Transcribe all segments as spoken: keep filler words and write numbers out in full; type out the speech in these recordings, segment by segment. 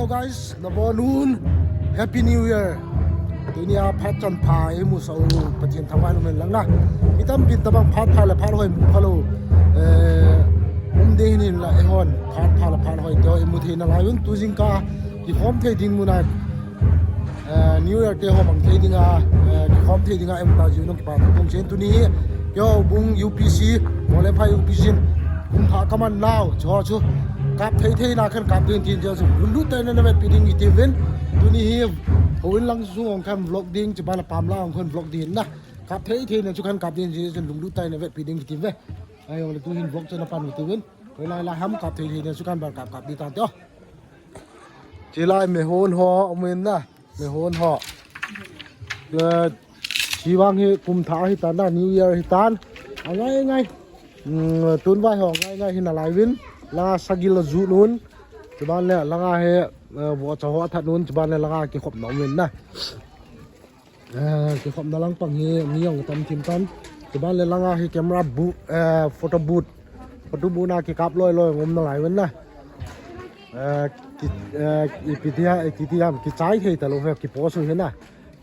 Hello guys, nabonun, Happy New Year. Tunia phat chanpha imu sah u, Pathen thangvah in umhen lang na. Mi tampin tabang phat pha le phat hoi mu phalou. Eh, um ding hin la eihon phat pha le phat hoi teu imu thei nalai un, tu jingkah kikhom thei ding muna. Eh, New Year te ho bang thei dinga, eh, kikhom thei dinga em ta jiu nung kipa tung chen tuni hi. Keiho bung U P C, Molenphai U P C in kum thah kaman nau, chu chu kap thei thei na khan kap ding tin chu lunglut tah in na vetpi ding kiti uvin. Tuni hi houin lang sung ong khan vlog ding, chuban le pam lang ong khan vlog ding na. Kap thei thei na chu khan kap ding chu lunglut tah in na vetpi ding kiti uve. Ai ong le tu hin vlog chu na pan kiti uvin. Hoilai lai ham kap thei thei na chu khan ban kap kap ding tan te o. Chilai mehon ho, umin na, mehon ho. Eh, chivang hi kum thah hi tan na, New Year hi tan. Angai ngai. Mm, tun vai ho ngai ngai hi nalai uvin. Langa sagil la ju nun. Chuban le langa hi, eh, vohcha ho that nun. Chuban le langa kikhop na umin na. Eh, kikhopna lang pang hi mi jong tam thim tan. Chuban le langa hi camera booth, eh, photo booth. Photo booth na kikap loi loi ngom nalai uvin na. Eh, ki, eh, ipi tia, eh, kiti ham, kichai thei talou he, kipost u hi na.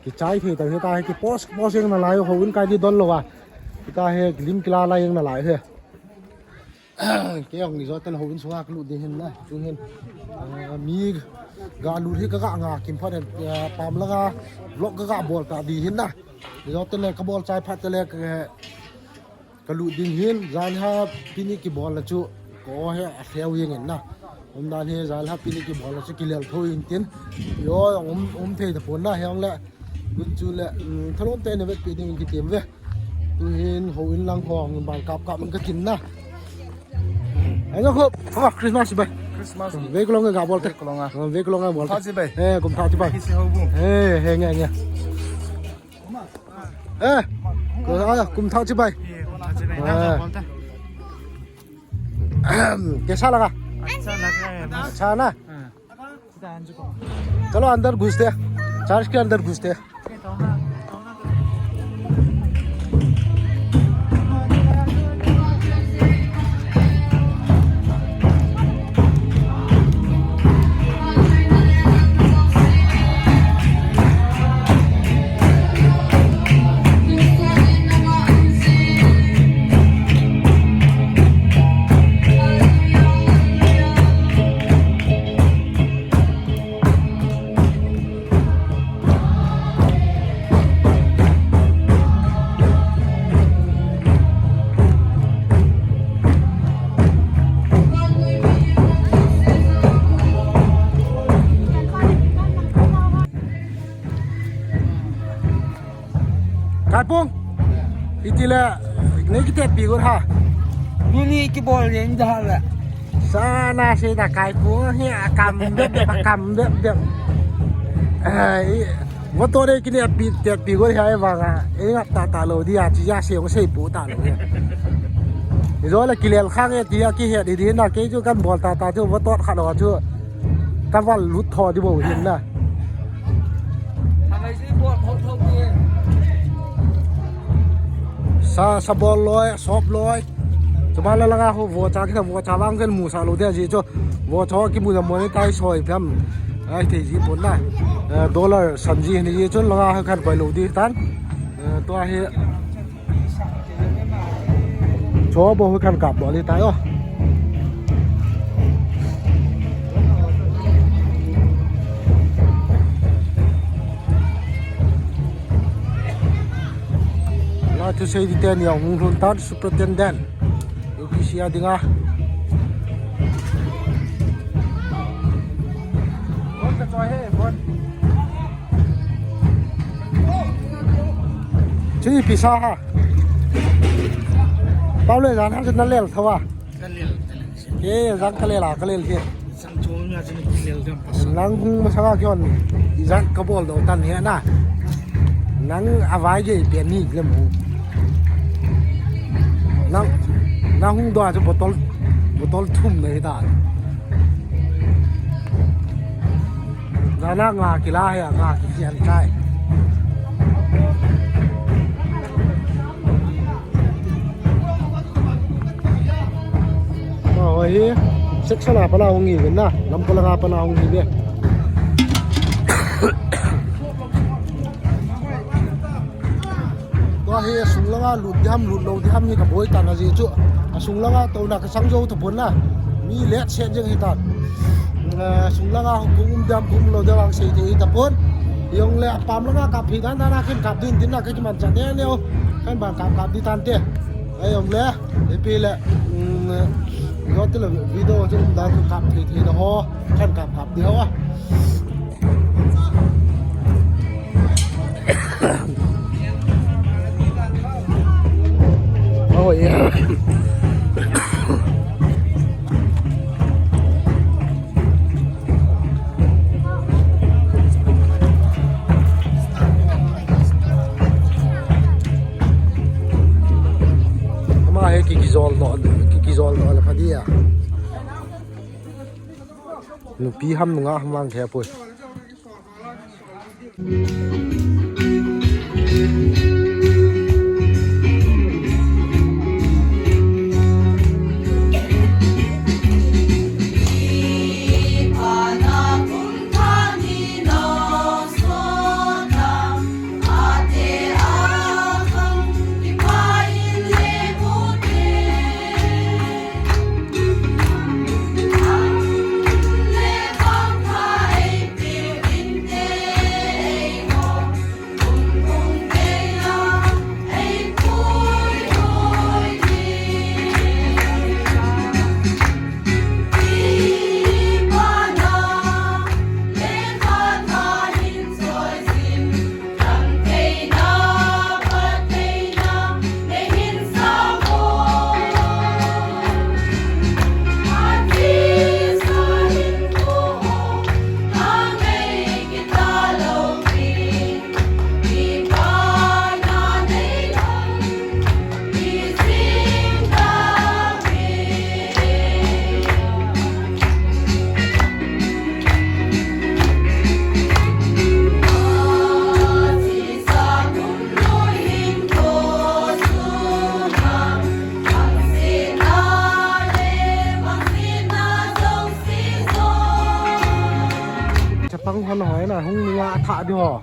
Kichai thei talou he ta he, kipost, post jeng nalai u, houin kai di don lou a. Kita he, lim kila lai jeng nalai he. Kei jong ni jo ten houin sunga kalut ding hin na, tu hin. Ah, mi ga lut hi ka ga nga kim phat, eh, pam langa vlog ka ga bol ta ding hin na. Ni jo ten le ka bol chai phat te le, eh, kalut ding hin, jan ha pini kibol la chu, ko he a feu jeng in na. Um dan hi, jan ha pini kibol la chu, kilel tho in tin. Yo, um, um thei ta pon na, he ong le. Gun chu le, um, thalom te na vetpi ding kiti uve. Tu hin houin lang ho, ngun bang kap kap ka tin na. Ano ko, oh, Christmas bai. Christmas. Ve ko long ga bol te. Ve ko long a. Ve ko long ga bol te. Kum thah chibai. Eh, kum thah chibai. Kisi ho bu. Eh, he nge nge. Eh, ko a kum thah chibai. Ye, kum thah chibai. Eh. Na bol te. कैसा लगा? अच्छा लग रहा है, मस्त। अच्छा ना? हाँ। चलो अंदर घुसते हैं, चर्च के अंदर घुसते हैं। Kaipung, itile, nei kitetpi got ham? Tuni kibol jeng da le. Sana se da Kaipung hi akam bep bep, akam bep bep. Eh, i, vatot nei kitetpi, tetpi got hi vang a. Ei ngap tah tah lou dia, chi ja se ong sei pu tah lou dia. Ijo le kilel khang e tia kihet di di na, kei chu kan bol tah tah chu vatot khat lou chu. Ka val lut tho di bou hin na. Sa, sa bol loi, sop loi. Chuban le langa ho vohcha kiti, vohcha vang ken mu sa lou dia ji chu. Vohcha ho kimu na monetize hoi phiam. Ai thei ji pon na. Eh, dollar san ji ni ji chun langa ho khan koi lou di tan. Eh, tua hi. Cho bo hui kan kap bo li tai o. La thu sei di ten yang hung lhun tan superintendent. U P C a dinga. Chu ipi sa ha. Pau le jan ha chu na lel tho a. Ka lel, ka lel. Ke jan ka lel a, ka lel hi. Sang chong na chu ni lel dam pa. Nang hung masanga kihon. Ijat ka bol doh tan hi na. Nang avai ge pe ni le mu. Nang, nang hung doh a chu bottle, bottle thum na hi ta. Jana nga kila hi a, nga kikian tai. Ahi, section a pat na hung hi ve na, lamkol langa pat na hung hi ve. Sung langa lut diham, lut lou diham hi kaboi tan ajeh chu. A sung langa touna kasang jou tapon na. Mi let set jeng hitan. Eh, sung langa hung um diham, um lou diham sei thei tapon. Jongle apam langa kap hi dan dan a khen kap din tin na kakiman chan ne ne o. Khen bang kap kap di tante. Ai jongle, ipi le, mm, yo te le video chu um dan kap thei thei na ho. Khen kap kap di ho. Oh, yeah. Ama hi kikijol doh, kikijol doh le pha dia. Nupi ham nungah ham vang thei poi. Chapang hon hoi na hung nunga thah di ho.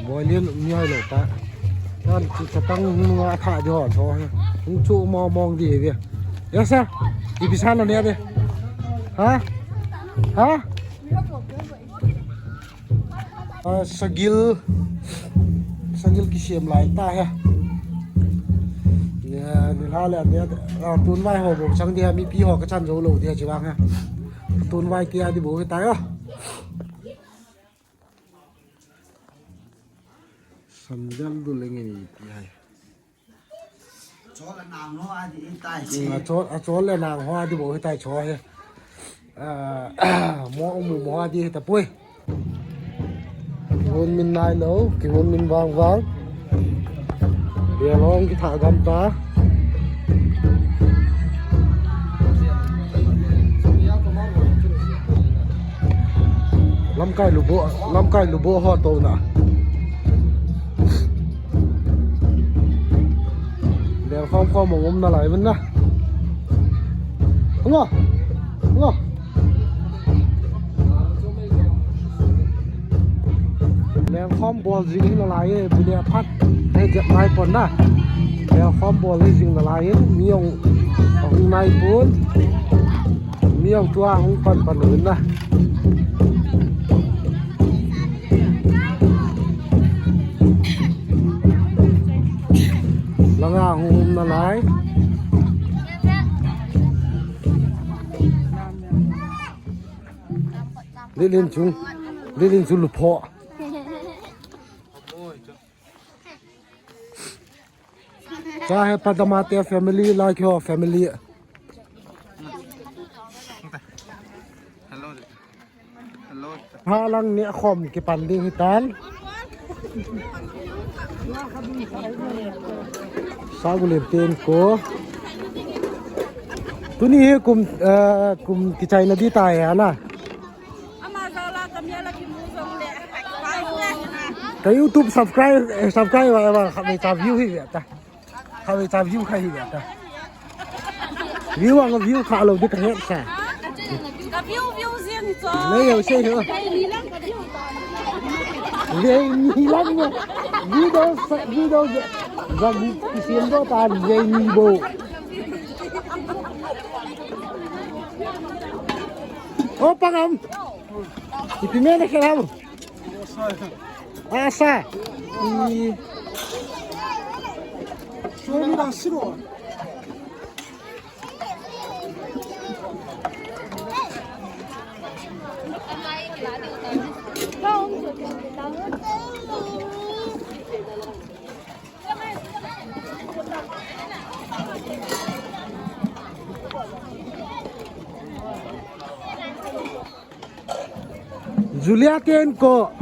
Boilin mi hoi lo ta. Nan chu chapang hung nunga thah di ho so. Hung chu mo mong di ve. Yes sir. Ipi sa na ne de. Ha? Ha? Ah, sagil, sagil kisem lai ta he. Ya, ni la le ni, ah, tun vai ho bo chang dia, mipi ho kachan jou lou dia chi vang he. Tun vai kia di bo ta yo. Sandal du leng ni ti hai. Chol le nang ho adi tai. Mm, a chol, a chol le nang ho adi bo hitai cho he. Ah, mo umu mo adi hita pui. Kihon min nai lou, kihon min vang vang. Bia long kitha gam ta. Lamkai lubo, lamkai lubo ho to na. Leng khom khom mong um na lai vin na. Ngo. Ngo. Leng khom bol jing hi na lai e, bu le phat. He jep nai pon na. Leng khom bol hi jing na lai e, mi ong ong nai pon. Mi ong tua ong pan pan vin na. Langa hung um na lai. Lilin chung. Lilin chung lupho. Cha he padama te family la kyo family. Hello. Hello. Ha lang ni khom kipan ding hitan. Sagu lem ten ko. Tuni hi kum, eh, kum kichai na di ta he na. Ama jala kamia la kimu jong le. Ka YouTube subscribe, eh, subscribe wa, wa, kha me ta view hi ta. Kha ve cha view kha hi ve ta. View ang view kha lo de ka het sa. Ka view view jing cho. Nei yo sei ho. Ve ni lang mo. Video sa, video. Zagu kisiam do ta jai ni bo. O pangam. Ipi mena khe ham. Asa. I. Show me the siro. Julia ten ko.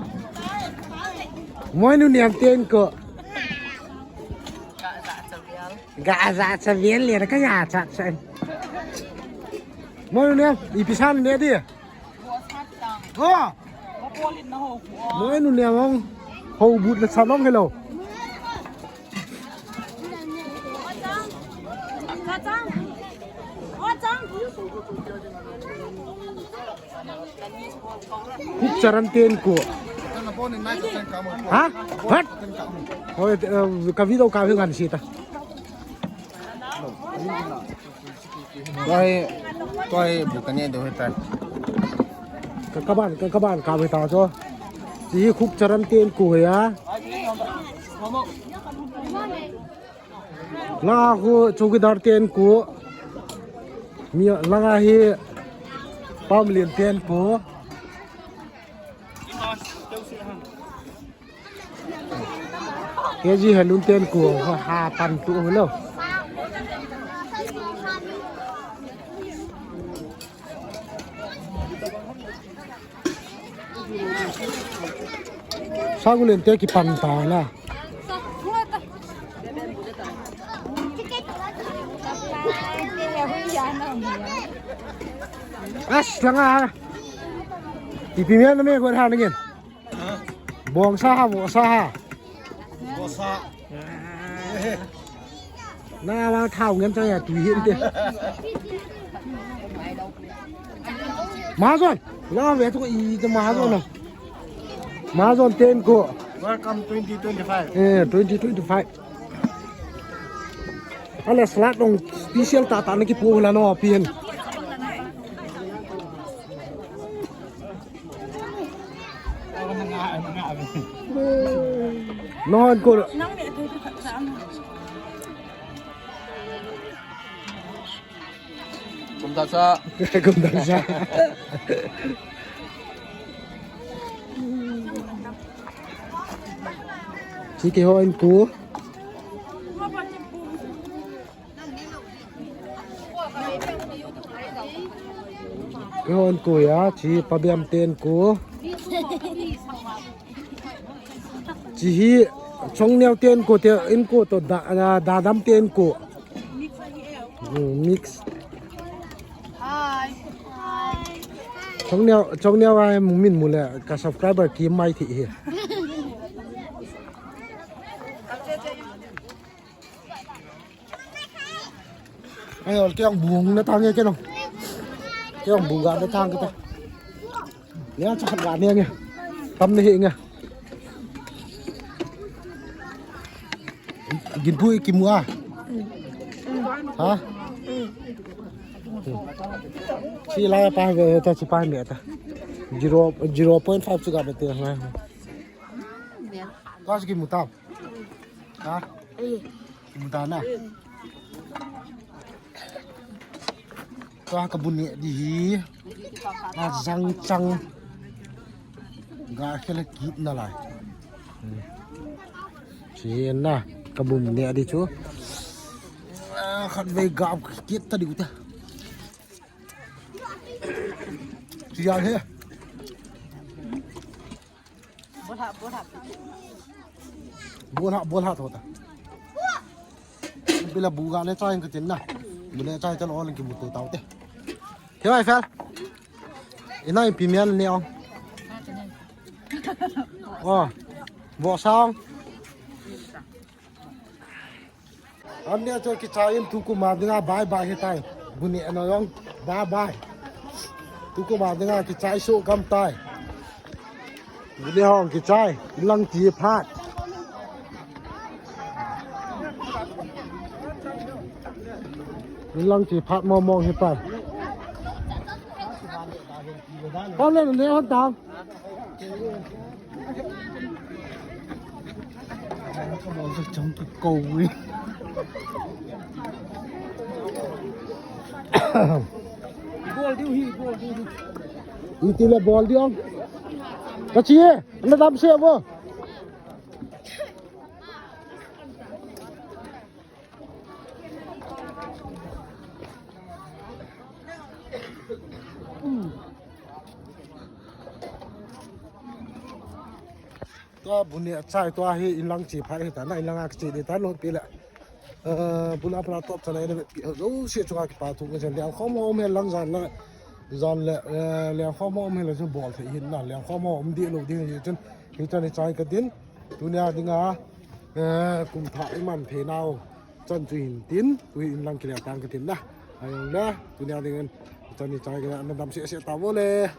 Moinu niam ten ko. Ga za cha vial le ka ya cha cha. Moinu niam, ipi san ne di. Go. Moinu niam ong. Ho but le cha long hello. Khupcharan ten ko. Ha? Hat? Hoi, eh, ka video ka ngan sita. Toi, toi, bu ka ne do heta. Ka, ka ban, ka, ka ban ka heta cho. Chi Khupcharan ten ko ya. Langa khu chowkidar ten ko. Mi langa hi Pamlin ten ko. K G Halun ten ko ha, ha pan tu lo. Sagulen te kipan ta na. As langa. Ipi mian na me ko ha nangin. Bong sa ha, bo sa ha. Bo sa. Na la thau ngen cha ya tu hin te. Mahazon, la ve tu i te Mahazon na. Mahazon ten ko. Welcome twenty twenty-five. Eh, twenty twenty-five. Ale salad dong special ta ta na kipu la no pin. Non ko. Kum ta sa. Kum ta sa. Chi ke ho in ku. Kihon ko ya, chi Pabiam ten ko. Chi hi Chongneo ten ko te in ko to da, da, Dadam ten ko. Mm, mix. Chongneo, Chongneo ai min mu le ka subscriber ki mai thi hi. Ai, ol, kei ong bung na tang e, kei ong. Kei ong bung ga na tang kita. Nia cha khat ga nia nge. Tam ne hi nge. Ginpui kimu a. Ha? Si la pa ve ta si pa me ta. Zero, zero point five chu ga be te ha. Ka si kimu ta. Ha? Kimu ta na. Tua ka bu neh di hi. A jang chang. Ga khel kit na lai. Chi na ka bu neh di chu. A khat vei ga kit ta di u ta. Chi ya he. Bolha, bolha. Bolha, bolha thota. Bila bu ga ne chai ka tin na. Bu ne chai chal ol ki bu to tau te. Khe bai fel. Ina ipi mian ne ong. Oh. Bo sang. An nia chu kichai in tukum a dinga bye bye hitai. Bu neh na jong bye bye. Tukum a dinga kichai soh gam tai. Bu neh hung kichai. Lang ti phat. Lang chi phat mong mong hi pa. Pau le ne hon tang. Ka bol sa chang ka ko wi. Bol diu hi, bol diu hi. Iti le bol diu. Ka chi e, na dam se bo. Tua bu ne achai tua hi inlang chi phat hi ta na, inlang a chi de ta lo pi le. Eh, bu la pra top cha na ina pi ho se chunga kipa thu nge chen liang khom ho um he lang jan la. Jan le, eh, liang khom ho um he la chu bol thei hin na, liang khom ho um di lo ding hi chun. Hi chan hi chai ka din. Tunia dinga, eh, kum thah i man thei nau chan chu hin tin, tu hi inlang kile tang ka tin na. Ayong le, tunia dingin, chan hi chai ka na, na dam se se ta bo le.